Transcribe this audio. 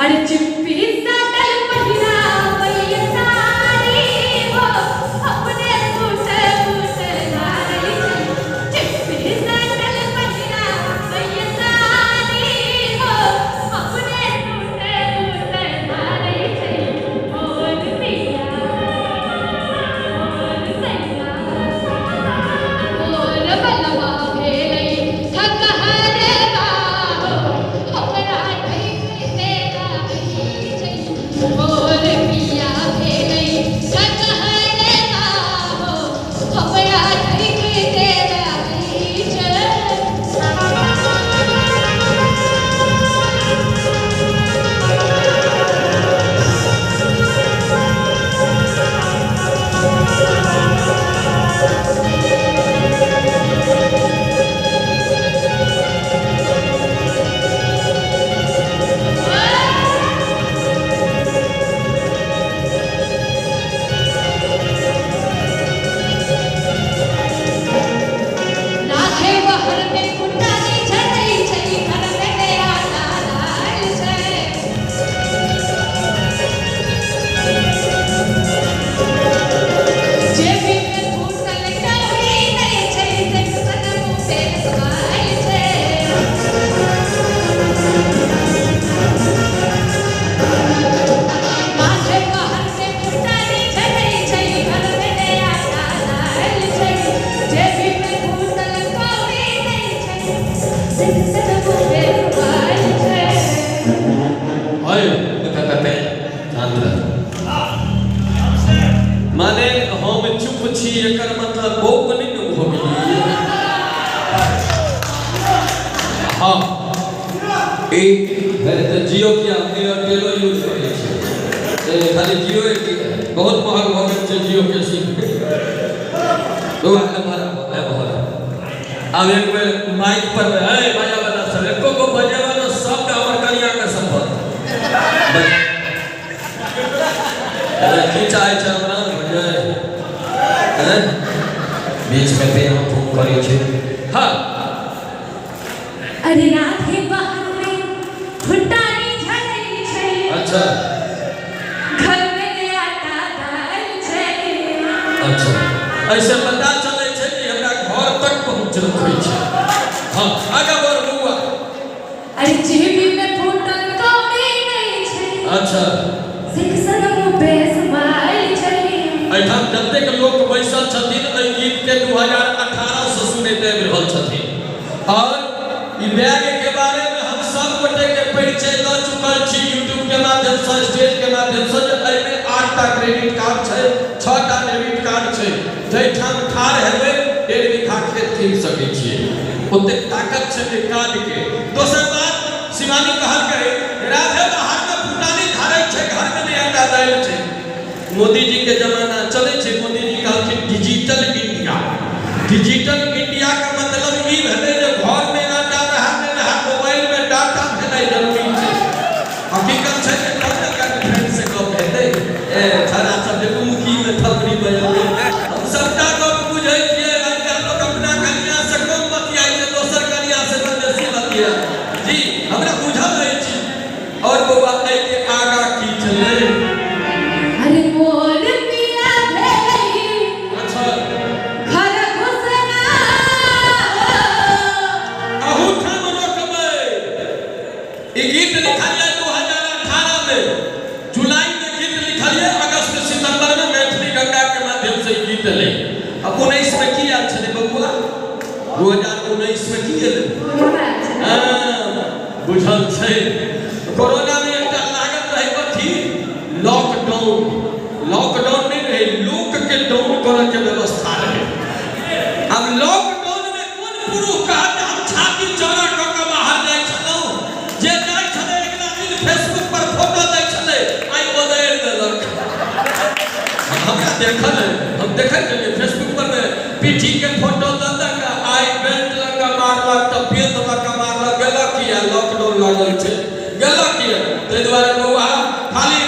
अरे चिप्पी साटल पहिरा सारी हो अपने फूट फूट धारै छै। चिप्पी साटल पहिरा सारी हो अपने फूट फूट धारै छै। मोर पिया मोर सैया मोर बलवा भेलै थकहरे बाहो हमरा ठैक तेरा छै। मोर पिया भेलै थकहरे बाहो हमरा ठैक तेरा छै। राधे बहर में फुटानी झरै छै, घर में नया दाल छै। जेबी में फूटल कौड़ी नहि छै, सेक्शन मुँह पे समायल छै। राधे बहर में फुटानी झरै छै, घर में नया दाल छै। जेबी में फूटल कौड़ी नहि छै, सेक्शन मुँह पे समायल छै। अय कतऽ शांत रह। माने हम चुप छी एकर मतलब बौक नहि ने भऽ गेलियै। हाँ ई तऽ जियो किया एयरटेलो यूज करै छै, खाली जियो बहुत महग भऽ गेल छै जियो के सिम। आब एक बेर माइक पर है बजा वाला सब एको गो बजे वाला सब हमर कनिया के संपत्ति। अरे की चाहै छै हमरा बजे हैं बीच में पे हम फोन करै छै। हाँ अरे राधे बाहर में फुटानी झरै छै। अच्छा घर में नया दाल छै। अच्छा ऐसे पता चलै छै कि हमरा घर तक पहुँच रखै छै। हाँ आगा बढ़ बउआ। अरे जेबी में फूटल कौड़ी नहि छै। अच्छा सेक्शन मुँह पे समायल छै। एहिठाम जतेक लोक बैसल छथिन एहि गीत के 2018 से सुनैत आबि रहल छथिन और ई बैग के बारे में हम सब गोटे के परिचय दऽ चुकल छी यूट्यूब के माध्यम से, स्टेज के माध्यम से, जे एहिमे 8टा क्रेडिट कार्ड छै, 6टा डेबिट कार्ड छै। जाहिठाम ठाढ़ हेबै 1.5 बीघा खेत कीन सकै छियै, ओतेक ताकत छै एहि कार्ड के। दोसर बात शिवानी कहलकै राधे बाहर में फुटानी धारै छै, घर में नहि आटा दालि छै। मोदी जी के जमाना चलै छै, मोदी जी कहलखिन डिजिटल इंडिया। डिजिटल इंडिया के मतलब ई भेलै जे घर में आटा रहा नहि रहा, मोबाइल में डाटा भेनाइ जरूरी छै। हकीकत छै जे तब ने गर्लफ्रेंड से गप हेतै। ए छड़ा सब जे मुखी में थपड़ी बजेबै, हम सबटा गप बुझै छियै। आइ काल्हि लोक अपना कनिया से कम बतियाइ छै, दोसर कनिया से तऽ बेसी बतियाइ। जी हमरा बुझल रहै छी। और बौआ एहि के आगा की छलै? अरे मोर पिया भेलै अच्छा घर घुसना अहू ठाम रोकबै। ई गीत लिखलियै 2018 में, जुलाई में गीत लिखलियै, अगस्त सितंबर में मैथिली गंगा के माध्यम से ई गीत एलै। आ 19 में की आयल छलै बबुआ? 2019 में की एलै? हाँ, बुझल छै। कोरोना में एकटा लागत रहै कथी? लॉकडाउन। लॉकडाउन नहीं रहे, लोक के डाउन करऽ के व्यवस्था रहे। अब लॉकडाउन में कोन पुरुष कहत हम छाती चौड़ा कऽ के बाहर जाइ छलहुँ? जे जाइ छलै अगिला दिन फेसबुक पर फोटो दै छलै, आइ बदलि देलक। हमरा देखल है, हम देखै छलियै फेसबुक पर में पीठी के फोटो दऽ दऽ के आइ बेल्ट लऽ कऽ मारलक तऽ बेंत लऽ कऽ मारलक। गेलक किया? लॉकडाउन लागल छै, गेलक किया? ताहि दुआरे बौआ खाली